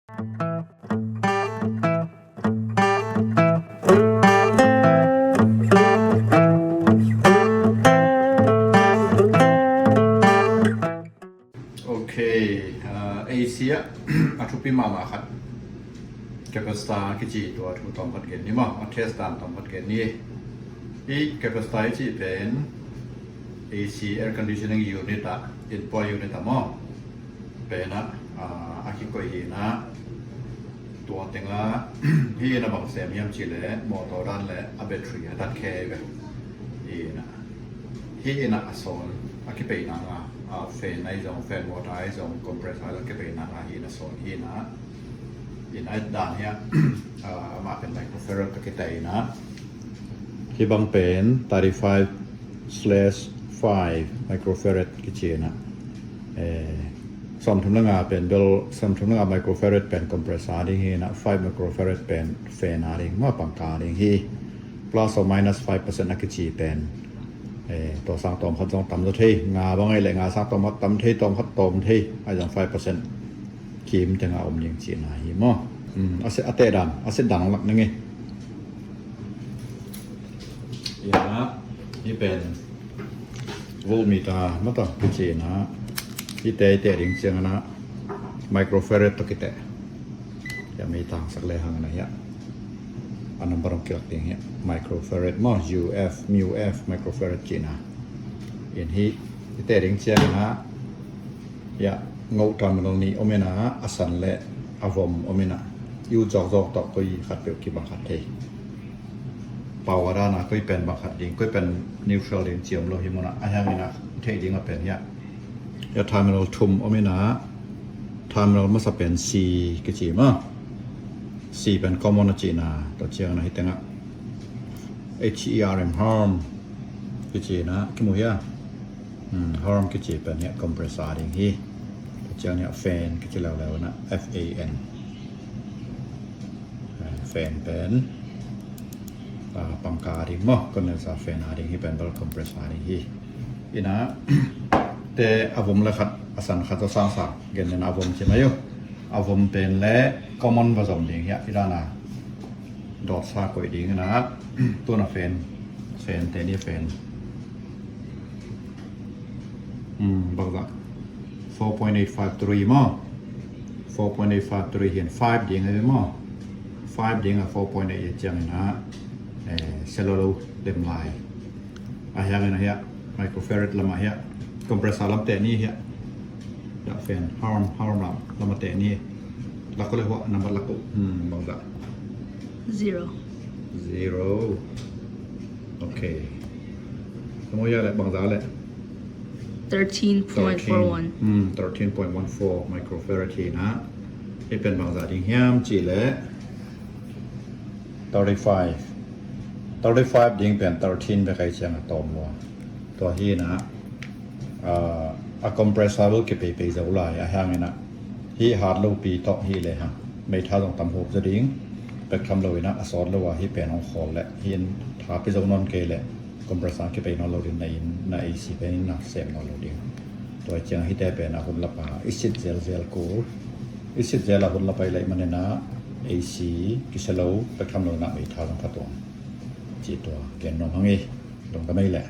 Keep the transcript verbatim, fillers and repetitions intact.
Ok, uh, A C ah a thupi mahmah khat capacitor kici tua thu tawm khat gen ni maw, a test dan tawm khat gen ni. Hih capacitor i cih pen A C air conditioning unit ah, inpua unit ah maw, pen ah, uh, a kikoih hi na. Tua tengah hih in a bang sem hiam cih leh motor dan le a battery a dat khe ve. Hih in ah, hih in ah a sawn a kipeina nga, a fan ahi zong, fan motor ahi zong, compressor ahi zong kipeina nga hih in a sawn hih in ah. In a dan hiah, ah, amah pen microfarad tawh kiteh in ah. Hih bang pen thirty-five slash five microfarad kici in ah. Eh, sawmthum le nga pen bel, sawmthum le nga microfarad pen compressor ding hi na, five microfarad pen fan a ding, ma pangka ding hi. Plus or minus five percent a kici pen, eh, tua sang tawm khat zong tam zaw thei, nga bang ei le nga sang tawm khat tam thei, tawm khat tawm thei, ai zong five percent kim tengah om ding cihna hi maw. Hmm, a se, a teh dan, a set dan lak ning ei. Ia, hih pen voltmeter mata kici na, hih teh, hih teh ding ciang na microfarad tawh kiteh. Ia, mei tangsak le hang na ia. A number hong kilak ding ia. Microfarad maw, U F, mu F, microfarad cihna. In hih, hih teh ding ciang na, ia, ngoh terminal nih om in ah, a san le a vom om in ah, i ut zawkzawk tawh koi khat peuh kibang khat thei. Power dan ah koi pen bang khat ding, koi pen neutral ding ci om lo hi mun ah, a hiang in ah theih ding a pen ia. Ia, terminal thum om in ah, terminal masa pen C kici maw. C pen common a cihna, tua ciang na hih tengah H E R M, herm kici na, kimu hia. Hmm, herm kici pen hiah compressor ding hi. Ciang hiah fan kici leuleu na, F A N. Eh, fan pen, ah, pangka ding maw, condenser fan a ding hi pen bel compressor ding hi. In ah, te a vom le khat, a san khat zaw sang sang gen in a vom ci mai uh. A vom pen le common va zom ding hiah, i dan a dawtsa koih ding in ah, tun a fan, fan te ni fan. Hmm, bangzah. Four point eight five three maw. Four point eight five three hi in five ding a maw. Five ding a four point eight ciang in ah, eh, cellular dem lai. A hiang in ah hiah, microfarad lam ah hiah, compressor lam teh ni hiah. Hiah fan, herm, herm lam, lam ah teh ni. Lak uh le huah, number lak uh. Hmm, bangzah. Zero. Zero. Ok. Kamu ia le bangzah le. Thirteen point four one. Hmm, thirteen point one four microfarad hi na. Hih pen bangzah ding hiam cih le. Thirty-five. Thirty-five ding pen thirteen bek ai ciang a tawm lua. Tua hi na, ah, a compressor bel kipeipei zo lai, a hiang in ah. Hih hat lopi tawh hi le hang. Meithal zong tam hup zaw ding. Bek tham lo in ah, a sawt lo a hih pen hong khawl le. Hih in tha pi zo nawn kei le. Compressor kipei nawn lo ding na in, na A C pen in na sem nawn lo ding. Tua ciang hih te pen a hun lap a, i sit zelzel kul. I sit zel a hun lap a i leih man in ah, A C kisia lo, bek tham lo in ah meithal zong ka tuang. Cih tua, gen nuam hang ei, dong ka mei leh.